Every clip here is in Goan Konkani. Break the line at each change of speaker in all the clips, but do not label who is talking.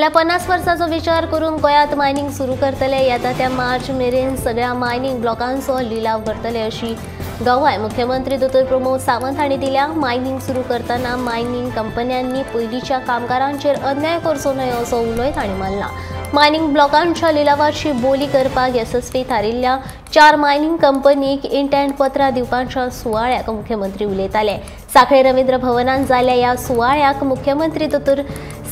फुडल्या 50 वर्सांचो विचार करून गोंयांत मायनिंग सुरू करतले. येता त्या मार्च मेरेन सगळ्या मायनिंग ब्लॉकांचो लिलाव करतले अशी गवाय मुख्यमंत्री दोतोर प्रमोद सावंत हांणी दिल्या. मायनिंग सुरू करतना मायनिंग कंपन्यांनी पयलींच्या कामगारांचेर अन्याय करचो न्हय असो उलोय तांणी मारला. मायनिंग ब्लॉकांच्या लिलावाची बोली करपाक येसस्वी थारिल्ल्या 4 मायनिंग कंपनीक इंटेंट पत्रां दिवपाच्या सुवाळ्याक मुख्यमंत्री उलयताले. साखळे रवींद्र भवनान जाल्ल्या ह्या सुवाळ्याक मुख्यमंत्री दोतोर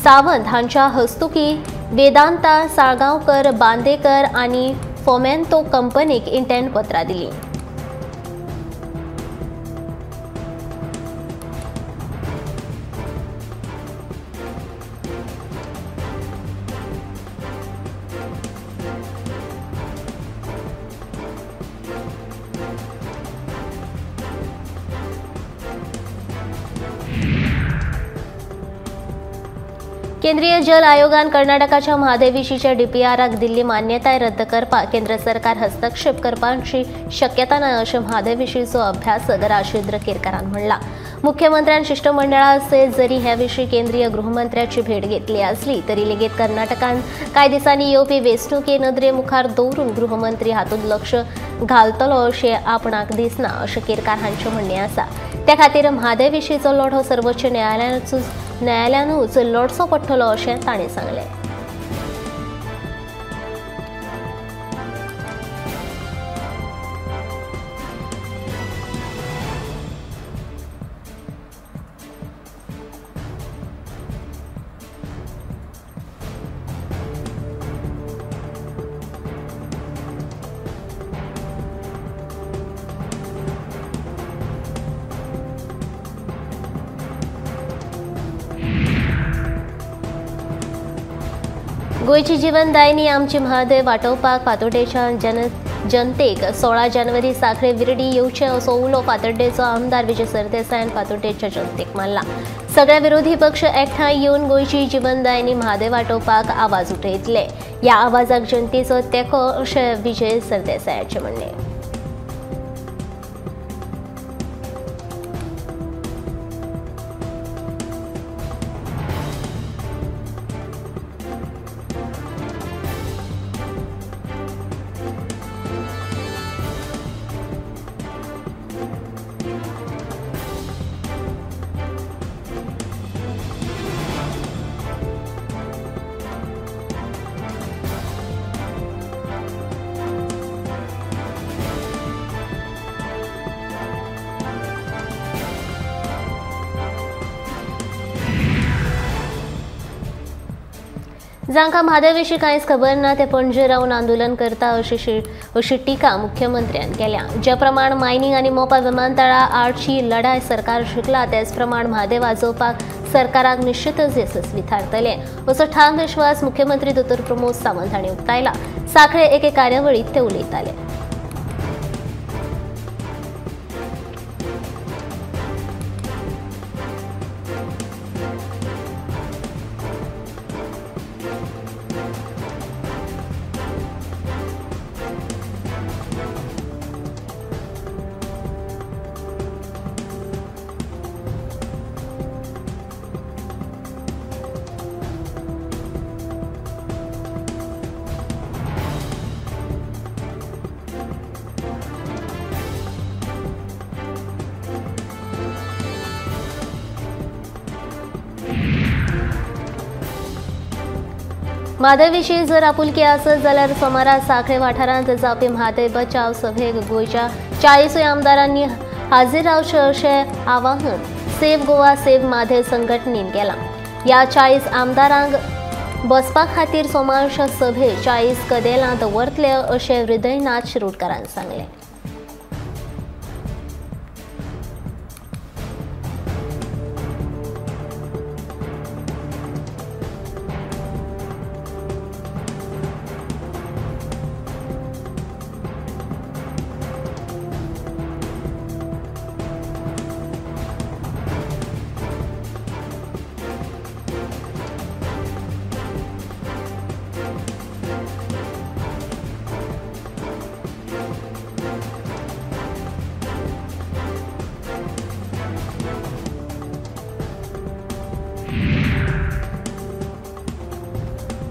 सावंत हांच्या हस्तुकी वेदांता, साळगांवकर, बांदेकर आनी फोमेंतो कंपनीक इंटेंट पत्रां दिली. केंद्रीय जल आयोगान कर्नाटकाच्या म्हादयविशींच्या डीपीआराक दिल्ली मान्यताय रद्द करपाक केंद्र सरकार हस्तक्षेप करपाची शक्यता ना अशें म्हादयविशींचो अभ्यासक राजेंद्र केरकारान म्हणलां. मुख्यमंत्र्यान शिष्टमंडळा सयत जरी हे विशीं केंद्रीय गृहमंत्र्याची भेट घेतली आसली तरी लेगीत कर्नाटकान कांय दिसांनी येवपी वेंचणुके नदरे मुखार दवरून गृहमंत्री हातूंत लक्ष घालतलो अशें आपणाक दिसना अशें केरकार हांचें म्हणणें आसा. त्या खातीर म्हादयविशींचो लढो सर्वोच्च न्यायालयानूच लढचो पडटलो अशें तांणी सांगलें. गोंयची जीवनदायिनी आमची म्हादय वाटोवपाक फातोड्डेच्या जनतेक 16 जानेवारी साखळे विर्डी येवचे असो उलो फातोड्डेचो आमदार विजय सरदेसायान फातोड्डेच्या जनतेक मारला. सगळे विरोधी पक्ष एकठांय येवन गोंयची जीवनदायिनी म्हादय वाटोवपाक आवाज उठयतले. ह्या आवाजाक जनतेचो तेंको अशें विजय सरदेसायाचें म्हणणें. जांकां म्हादयविशीं कांयच खबर ना ते पणजे रावन आंदोलन करता अशी टिका मुख्यमंत्र्यान केल्या. ज्या प्रमाण मायनिंग आनी मोपा विमानतळा आडची लढाय सरकार जिखला त्याच प्रमाण म्हादय वाजोवपाक सरकाराक निश्चितच येसस्वी थारतले असो ठाम विश्वास मुख्यमंत्री दोतोर प्रमोद सावंत हांणी उक्तायला. साखळे एके कार्यावळींत ते उलयताले. म्हादयविशीं जर आपुलकी आसत जाल्यार सोमारा साखळे वाठारांत जावपी म्हादय बचाव सभेक गोंयच्या 40 आमदारांनी हाजीर रावचें अशें आवाहन सेव्ह गोवा सेव्ह म्हादय संघटनेन केलां. ह्या 40 आमदारांक बसपा खातीर सोमारच्या सभेक 40 कदेलां दवरतले अशें हृदयनाथ शिरोडकारान सांगलें.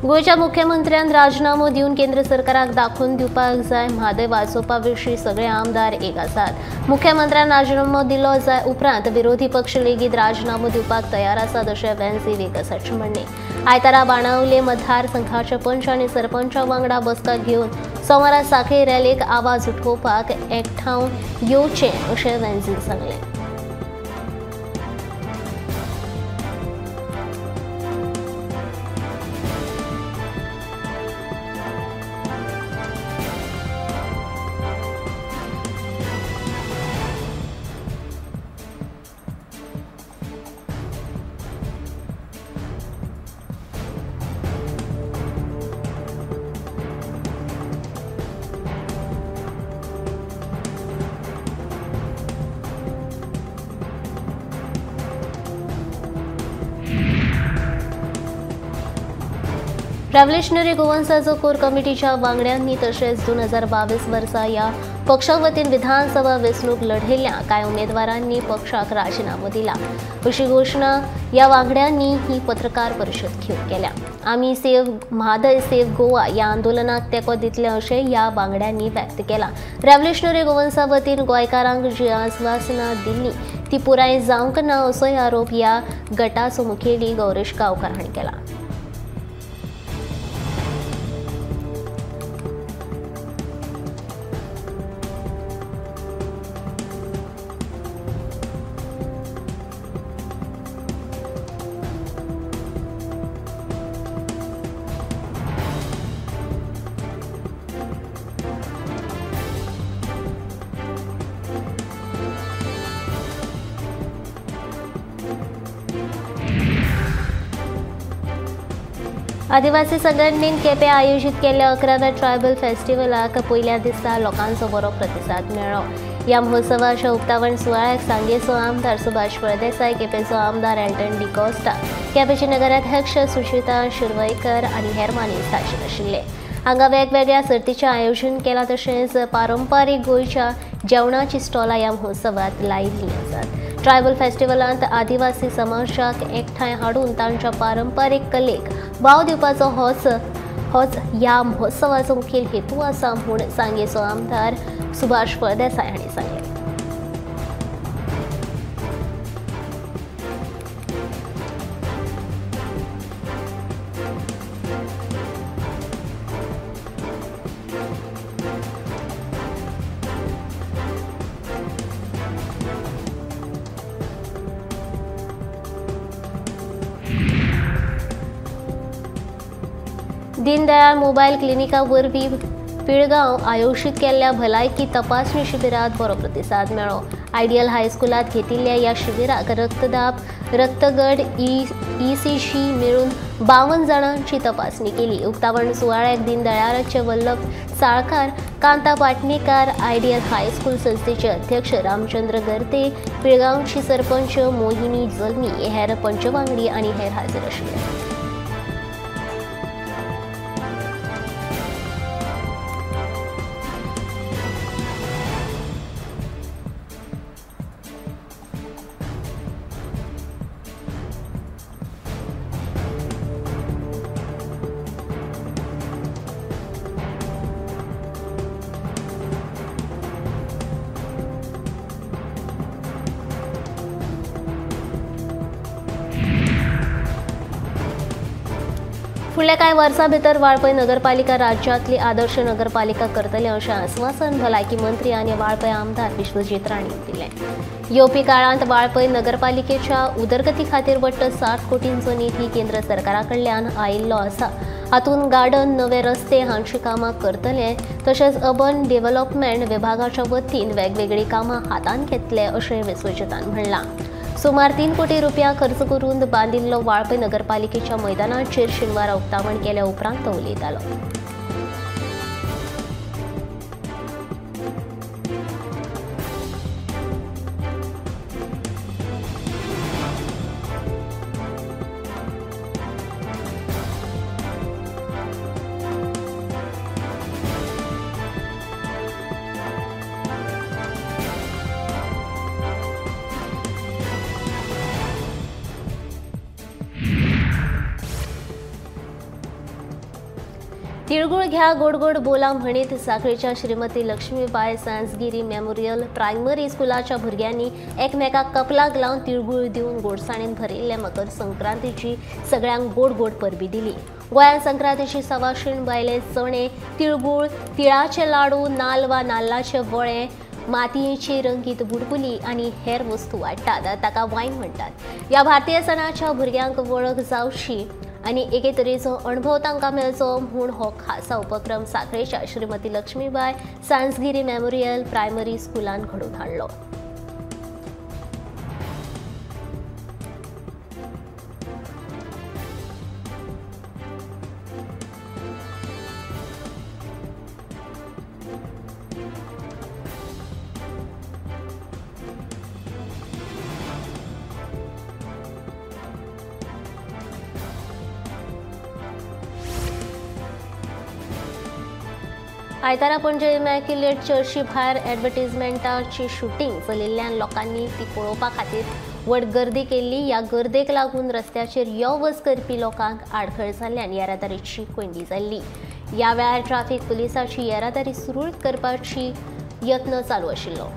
गोंयच्या मुख्यमंत्र्यान राजीनामो दिवन केंद्र सरकाराक दाखोवन दिवपाक जाय। म्हादय वाचोवपा विशीं सगळे आमदार एक आसात। मुख्यमंत्र्यान राजीनामो दिलो जाय उपरांत विरोधी पक्ष लेगीत राजीनामो दिवपाक तयार आसात अशें वेन्झी व्हिएगसाचें म्हणणें। आयतारा बाणावले मतदारसंघाचे पंच आनी सरपंचा वांगडा बसका घेवन सोमारा सांखळी रॅलीक आवाज उठोवपाक एकठांय येवचें अशें वेन्झीन सांगलें। रेव्होल्युशनरी गोवन्साचो कोर कमिटीच्या वांगड्यांनी तशेंच 2022 वर्सा ह्या पक्षा वतीन विधानसभा वेंचणूक लढयल्ल्या कांय उमेदवारांनी पक्षाक राजीनामो दिला अशी घोशणा ह्या वांगड्यांनी ही पत्रकार परिशद घेवन केल्या। आमी सेव्ह म्हादय सेव्ह गोवा ह्या आंदोलनाक तेंको दितले अशें ह्या वांगड्यांनी व्यक्त केलां। रेव्होल्युशनरी गोवन्सा वतीन गोंयकारांक जी आस्वासनां दिल्ली ती पुराय जावंक ना असोय आरोप ह्या गटाचो मुखेली गौरेश गांवकार हांणी केला। आदिवासी संघटनेन केपें आयोजीत केल्ल्या 11व्या ट्रायबल फेस्टिवलाक पयल्या दिसा लोकांचो बरो प्रतिसाद मेळ्ळो। ह्या महोत्सवाच्या उक्तावण सुवाळ्याक सांगेचो आमदार सुभाष फळदेसाय, केपेंचो आमदार एल्टन डिकॉस्टा, केपेंचे नगराध्यक्ष सुशिता शिरवयकर आनी हेर मानेस्त हाजीर आशिल्ले। हांगा वेगवेगळ्या सर्तीचें आयोजन केलां तशेंच पारंपारीक गोंयच्या जेवणाची स्टॉलां ह्या महोत्सवांत लायिल्लीं आसात। ट्रायबल फेस्टिवलांत आदिवासी समाजाक एकठांय हाडून तांच्या पारंपारीक कलेक वाव दिवपाचो होच ह्या महोत्सवाचो मुखेल हेतू आसा म्हूण सांगेचो आमदार सुभाष फळदेसाय हांणी सांगलें। दीनदयाळ मोबायल क्लिनिका वरवीं पिळगांव आयोजीत केल्ल्या भलायकी तपासणी शिबिरात बरो प्रतिसाद मेळ्ळो। आयडियल हायस्कुलांत घेतिल्ल्या ह्या शिबिराक रक्तदाब, रक्तगट, ECG मेळून 52 जाणांची तपासणी केली। उक्तावण सुवाळ्याक दीनदयाळाचे Vallabh Salkar, Kanta Patnekar, ideal high school संस्थेचे अध्यक्ष रामचंद्र गर्ते, पिळगांवची सरपंच मोहिनी जल्मी, हेर पंचवांगडी आनी हेर हाजीर आशिल्ले। फुडल्या कांय वर्सां भितर वाळपय नगरपालिका राज्यांतली आदर्श नगरपालिका करतले अशें आस्वासन भलायकी मंत्री आनी वाळपय आमदार विश्वजीत राणे दिलें। येवपी काळांत वाळपय नगरपालिकेच्या उदरगती खातीर वट्ट 60 कोटींचो निधी केंद्र सरकारा कडल्यान आयिल्लो आसा। हातूंत गार्डन, नवे रस्ते हांची कामां करतले तशेंच अर्बन डेव्हलपमेंट विभागाच्या वतीन वेगवेगळीं कामां हातांत घेतले अशें विश्वजीतान म्हणलां। सुमार 3 कोटी रुपया खर्च करून बांदिल्लो वाळपय नगरपालिकेच्या मैदानाचेर शेनवारा उक्तावण केल्या उपरांत तो उलयतालो। तिळगुळ घ्या गोड गोड बोला म्हणीत साखळीच्या श्रीमती लक्ष्मीबाई सांसगिरी मेमोरियल प्रायमरी स्कुलाच्या भुरग्यांनी एकमेकाक कपलाक लावन तिळगुळ दिवन गोडसाणेन भरिल्ले मकर संक्रांतीची सगळ्यांक गोड गोड परबी दिली। गोंयांत संक्रांतीची सवाशीण बायले चणे, तिळगुळ, तिळाचे लाडू, नाल वा नाल्लाचे वळे, मातयेची रंगीत बुडकुली आनी हेर वस्तू वाडटात, ताका वायन म्हणटात। ह्या भारतीय सणाच्या भुरग्यांक वळख जावची आनी एके तरेचो अणभव तांकां मेळचो म्हूण हो खासा उपक्रम साखळेच्या श्रीमती लक्ष्मीबाई सांसगिरी मेमोरियल प्रायमरी स्कुलान घडोवन हाडलो। आयतारा पणजे इमॅक्युलेट चर्ची भायर ॲडव्हर्टिजमेंटाची शूटिंग चलिल्ल्यान लोकांनी ती पळोवपा खातीर व्हड गर्दी केल्ली। ह्या गर्देक लागून रस्त्याचेर यो वच करपी लोकांक आडखळ जाल्ल्यान येरादारीची कोंयडी जाल्ली। ह्या वेळार ट्राफीक पुलिसाची येरादारी सुरळीत करपाची यत्न चालू आशिल्लो।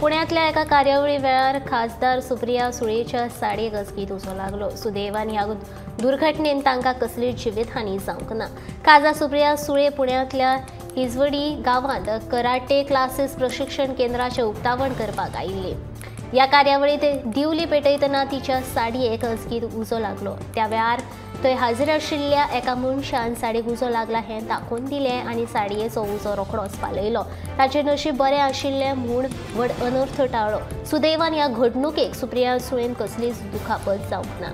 पुण्यातल्या एका कार्यावळी वेळार खासदार सुप्रिया सुळेच्या साडयेक अचकीत उजो लागलो। सुदैवान ह्या दुर्घटनेन तांकां कसलीच जिवीतहानी जावंक ना। खासदार सुप्रिया सुळे पुण्यांतल्या हिजवडी गांवांत कराटे क्लासीस प्रशिक्षण केंद्राचें उक्तावण करपाक आयिल्ले। ह्या कार्यावळींत दिवली पेटयतना तिच्या साडयेक अचकीत उजो लागलो। त्या वेळार थंय हाजीर आशिल्ल्या एका मनशान साडयेक उजो लागला हें दाखोवन दिलें आनी साडयेचो उजो रोखडोच पालयलो। ताचें नशीब बरें आशिल्लें म्हूण व्हड अनर्थ टाळ्ळो। सुदैवान ह्या घडणुकेक सुप्रिया सुळेन कसलीच दुखापत जावंक ना।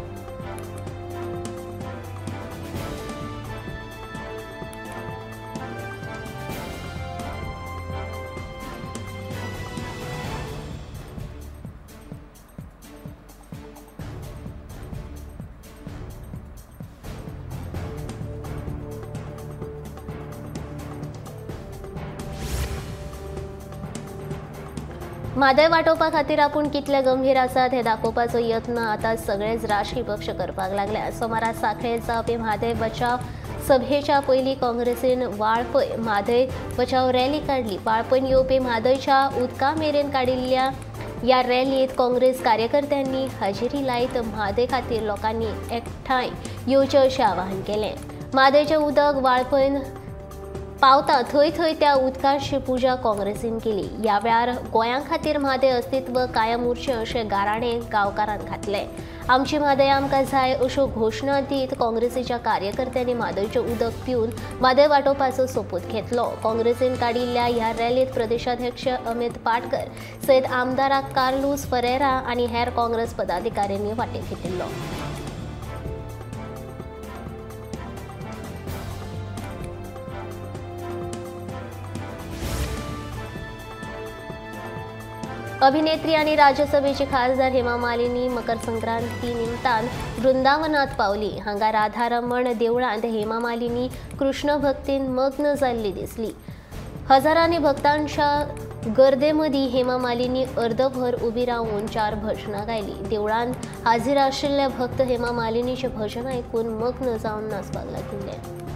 म्हादय वाटोवपा खातीर आपूण कितले गंभीर आसात हे दाखोवपाचो यत्न आतां सगळेच राजकी पक्ष करपाक लागले। सोमारा साखळे जावपी म्हादय बचाव सभेच्या पयलीं काँग्रेसीन वाळपय म्हादय बचाव रॅली काडली। वाळपयन येवपी म्हादयच्या उदका मेरेन काडिल्ल्या ह्या रॅलींत काँग्रेस कार्यकर्त्यांनी हाजेरी लायत म्हादय खातीर लोकांनी एकठांय येवचें अशें आवाहन केलें। म्हादयचें उदक वाळपयन पावता थंय थंय त्या उदकाची पुजा काँग्रेसीन केली। ह्या वेळार गोंया खातीर म्हादय अस्तित्व कायम उरचें अशें गाराणें गांवकारान घातलें। आमची म्हादय आमकां जाय अश्यो घोशणा दीत काँग्रेसीच्या कार्यकर्त्यांनी म्हादयचें उदक पिवन म्हादय वाटोवपाचो सोपूत घेतलो। काँग्रेसीन काडिल्ल्या ह्या रॅलींत प्रदेशाध्यक्ष अमित पाटकर सयत आमदार कार्लूस फरेरा आनी हेर काँग्रेस पदाधिकाऱ्यांनी वांटो घेतिल्लो। अभिनेत्री आणि राज्यसभेची खासदार हेमा मालिनी मकर संक्रांती निमतान वृंदावनात पावली। हांगा राधारमण देवळांत हेमा मालिनी कृष्ण भक्तीन मग्न जाल्ली दिसली। हजारांनी भक्तांच्या गर्देमदी हेमा मालिनी अर्दभर उबी रावून 4 भजनां गायली। देवळांत हाजीर आशिल्ले भक्त हेमा मालिनीचें भजन आयकून मग्न जावन नाचपाक लागिल्ले।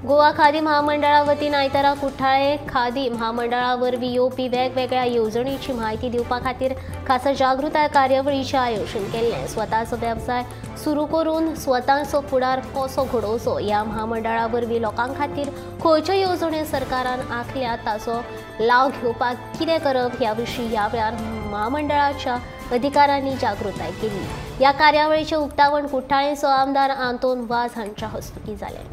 गोवा खादी महामंडळा वतीन आयतारा कुठ्ठाळे खादी महामंडळा वरवीं येवपी वेगवेगळ्या येवजणेची म्हायती दिवपा खातीर खासा जागृताय कार्यावळीचें आयोजन केल्लें। स्वताचो वेवसाय सुरू करून स्वताचो फुडार कसो घडोवचो ह्या महामंडळा वरवीं लोकां खातीर खंयच्यो येवजण्यो सरकारान आंखल्यात ताचो लाव घेवपाक कितें करप ह्या विशीं ह्या वेळार महामंडळाच्या अधिकाऱ्यांनी जागृताय केली। ह्या कार्यावळीचें उक्तावण कुठ्ठाळेचो आमदार आंतोन वाझ हांच्या हस्तुकीं जालें।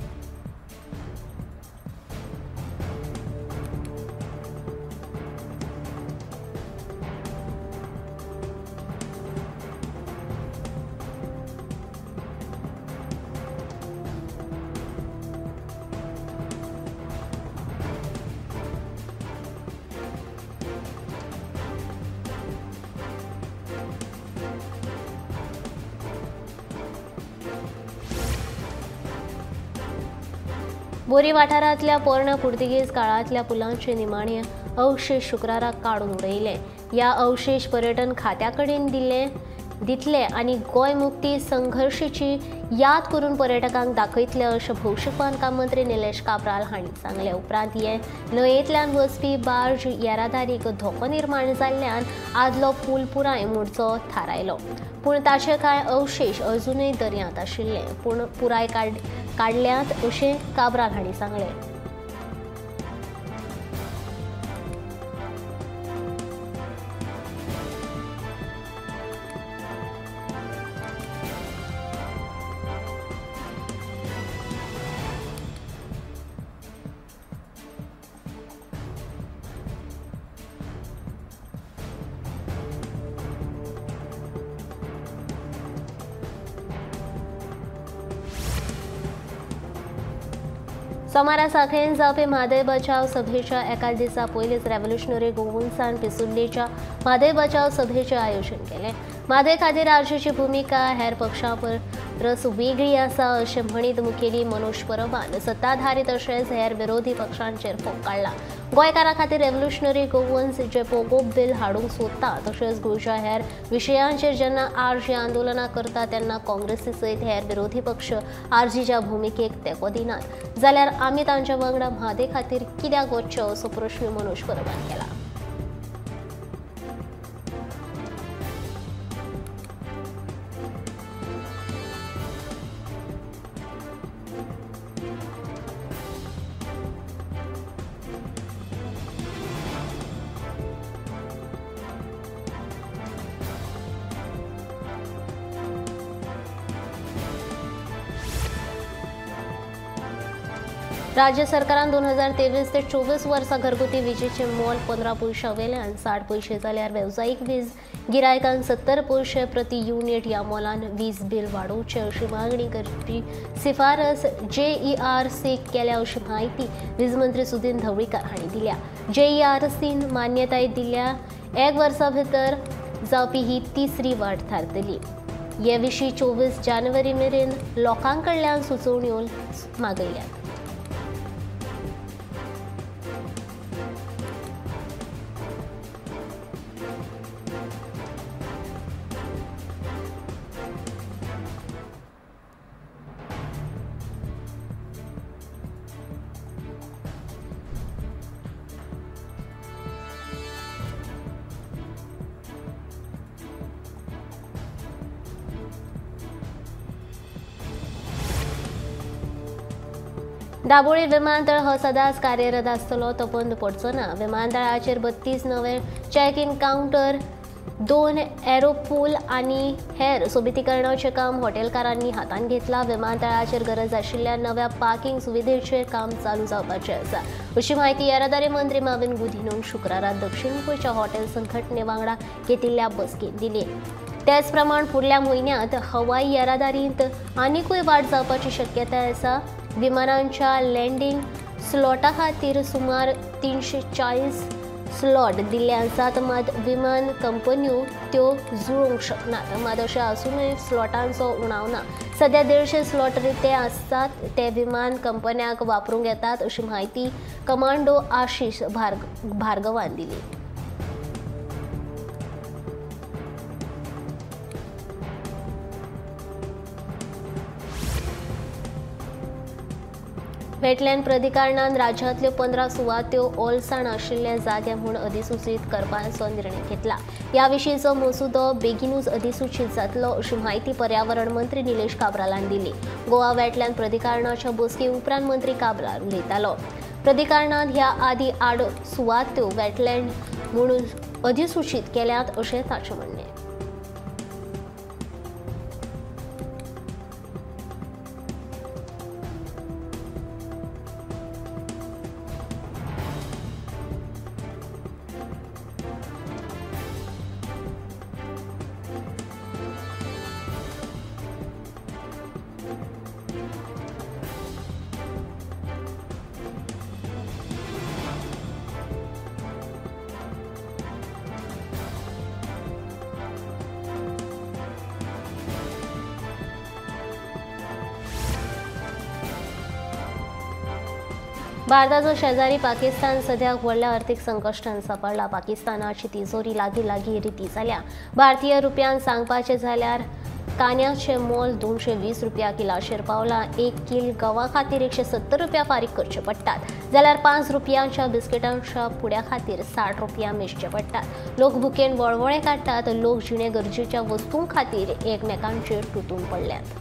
बोरी वाठारांतल्या पोरण्या पुर्तुगेज काळांतल्या पुलांचे निमाणे अवशेष शुक्राराक काडून उडयले। ह्या अवशेष पर्यटन खात्या कडेन दितले आनी गोंय मुक्ती संघर्शाची याद करून पर्यटकांक दाखयतले अशें भौशीक बांदकाम मंत्री निलेश काब्राल हांणी सांगलें। उपरांत हे न्हंयेंतल्यान वचपी बार्ज येरादारीक धोको निर्माण जाल्ल्यान आदलो पूल पुराय मोडचो थारायलो, पूण ताचे कांय अवशेष अजुनूय दर्यांत आशिल्ले, पूण पुराय काडल्यात अशें काब्राल हांणी सांगलें। सोमारा साखळेन जावपी म्हादय बचाव सभेच्या एका दिसा पयलींच रेव्होल्युशनरी गोवन्सान पिसुर्लेच्या म्हादय बचाव सभेचें आयोजन केलें। म्हादय खातीर आरजीची भुमिका हेर पक्षां परस वेगळी आसा अशें म्हणीत मुखेली मनोज परबान सत्ताधारी तशेंच हेर विरोधी पक्षांचेर फोग काडला। गोंयकारां खातीर रेव्होल्युशनरी गोवन्स जे पोगो बील हाडूंक सोदता तशेंच गोंयच्या हेर विशयांचेर जेन्ना आरजी आंदोलनां करता तेन्ना काँग्रेसी सयत हेर विरोधी पक्ष आरजीच्या भुमिकेक तेंको दिनात जाल्यार आमी तांच्या वांगडा म्हादय खातीर कित्याक वचचें असो प्रश्न मनोज परबान केला। राज्य सरकारान 2023 ते 24 वर्सा घरगुती विजेचे मोल 15 पयशा वेल्यान 60 पयशे जाल्यार वेवसायीक वीज गिरायकांक 70 पयशे प्रति युनिट ह्या मोलान वीज बील वाडोवचें अशी मागणी करपी शिफारस JERC केल्या अशी म्हायती वीज मंत्री सुदिन ढवळीकार हांणी दिल्या। JERCन मान्यताय दिल्या एक वर्सा भितर जावपी ही तिसरी वाड थारतली। हे विशीं 24 जानेवारी मेरेन लोकां कडल्यान सुचोवण्यो मागयल्यात। दाबोळी विमानतळ हो सदांच कार्यरत आसतलो, तो बंद पडचो ना। विमानतळाचेर 32 नवे चॅक इन कावंटर, 2 एरोपूल आनी हेर सोबितीकरणाचें काम हॉटेलकारांनी हातांत घेतला। विमानतळाचेर गरज आशिल्ल्या नव्या पार्किंग सुविधेचें काम चालू जावपाचें आसा अशी म्हायती येरादारी मंत्री माविन गुदिन्होन शुक्रारा दक्षिण गोंयच्या हॉटेल संघटने वांगडा घेतिल्ल्या बसकेंत दिली। तेच प्रमाण फुडल्या म्हयन्यांत हवाई येरादारींत आनिकूय वाड जावपाची शक्यताय आसा। विमानांच्या लँडींग स्लॉटा खातीर सुमार 340 स्लॉट दिल्ले आसात, मात विमान कंपन्यो त्यो जुळोवंक शकनात। मात अशें आसूनय स्लॉटांचो उणाव ना। सध्या 150 स्लॉट रिते आसतात, ते विमान कंपन्यांक वापरूंक येतात अशी म्हायती कमांडो आशिष भार्गवान दिली। वेटलँड प्राधिकरणान राज्यांतल्यो 15 सुवात्यो ओलसाण आशिल्ले जागे म्हूण अधिसूचीत करपाचो निर्णय घेतला। ह्या विशींचो मसुदो बेगीनूच अधिसूचीत जातलो अशी म्हायती पर्यावरण मंत्री निलेश काब्रालान दिली। गोवा वेटलँड प्राधिकरणाच्या बसके उपरांत मंत्री काब्राल उलयतालो। प्राधिकरणान ह्या आदी 8 सुवात्यो वेटलँड म्हणून अधिसूचीत केल्यात अशें ताचें म्हणणें। भारताचो शेजारी पाकिस्तान सद्याक व्हडल्या अर्थीक संकश्टान सांपडला। पाकिस्तानाची तिजोरी लागीं लागीं रिती जाल्या। भारतीय रुपयान सांगपाचें जाल्यार कांद्याचें मोल 220 रुपया किलाचेर पावलां। 1 कील गंवा खातीर 170 रुपया फारीक करचे पडटात, जाल्यार 5 रुपयांच्या बिस्किटांच्या पुड्या खातीर 60 रुपया मेजचे पडटात। लोक भुकेन वळवळे काडटात। लोक जिणे गरजेच्या वस्तूं खातीर एकमेकांचेर तुटून पडल्यात।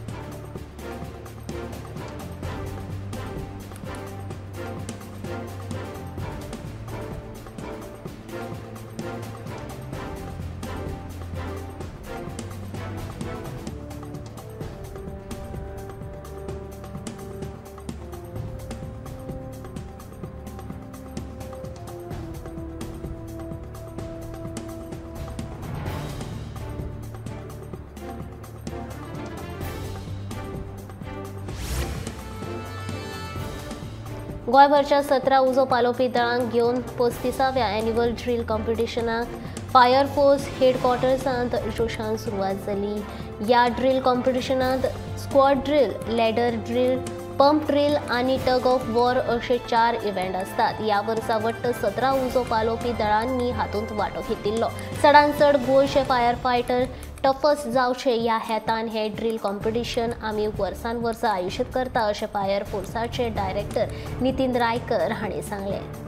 गोंयभरच्या 17 उजो पालोवपी दळांक घेवन 35व्या एन्युअल ड्रील कॉम्पिटिशनाक फायर फोर्स हेडक्वॉर्टर्सांत जोशान सुरवात जाली। ह्या ड्रील कॉम्पिटिशनांत squad drill, ladder drill, pump drill आनी टग ऑफ वॉर अशे 4 इव्हेंट आसतात। ह्या वर्सा वट्ट 17 उजो पालोवपी दळांनी हातूंत वांटो घेतिल्लो। चडांत चड गोंयचे फायर फायटर टफस जावचे ह्या हेतान हे ड्रील कॉम्पिटिशन आमी वर्सान वर्सा आयोजीत करता अशें फायर फोर्साचे डायरेक्टर नितीन रायकर हांणी सांगलें।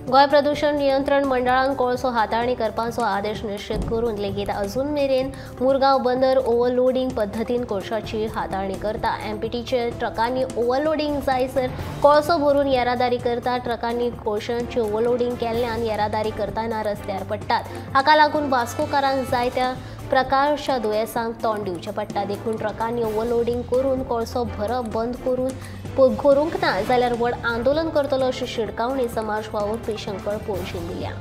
गोंय प्रदूषण नियंत्रण मंडळान कोळसो हाताळणी करपाचो आदेश निश्चित करून लेगीत अजून मेरेन मुरगांव बंदर ओव्हरलोडींग पद्दतीन कोळशाची हाताळणी करता। एमपीटीचे ट्रकांनी ओव्हरलोडींग जायसर कोळसो भरून येरादारी करता। ट्रकांनी कोळशांची ओव्हरलोडींग केल्ल्यान येरादारी करतना रस्त्यार पडटात। हाका लागून वास्कोकारांक जायत्या प्रकारच्या दुयेंसांक तोंड दिवचें पडटा। देखून ट्रकांनी ओव्हरलोडींग करून कोळसो भरप बंद करून करूंक ना जाल्यार व्हड आंदोलन करतलो अशी शिडकावणी समाज वावुरपी शंकर पोळजीन दिल्या।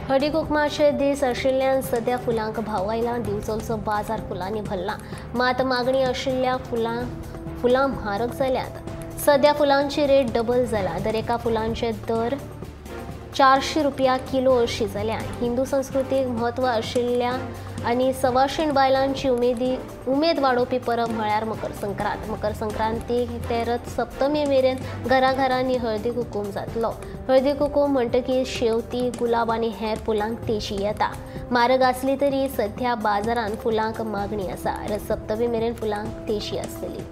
हळदी कुकमाचे दीस आशिल्ल्यान सद्या फुलांक भाव आयला। दिवचलचो बाजार फुलांनी भरला, मात मागणी आशिल्ल्या फुलां म्हारग जाल्यात। सद्या फुलांची रेट डबल जाला। दरेका फुलांचे दर 400 रुपया किलो अशी जाल्या। हिंदू संस्कृतीक म्हत्व आशिल्ल्या आनी सवाशीण बायलांची उमेद वाडोवपी परब म्हळ्यार मकर संक्रांत। मकर संक्रांतीक ते रथ सप्तमी मेरेन घराघरांनी हळदी कुकूम जातलो। हळदी कुकूम म्हणटकीर शेवती, गुलाब आनी हेर फुलांक तेजी येता। म्हारग आसली तरी सध्या बाजारांत फुलांक मागणी आसा। रथ सप्तमी मेरेन फुलांक तेजी आसतली।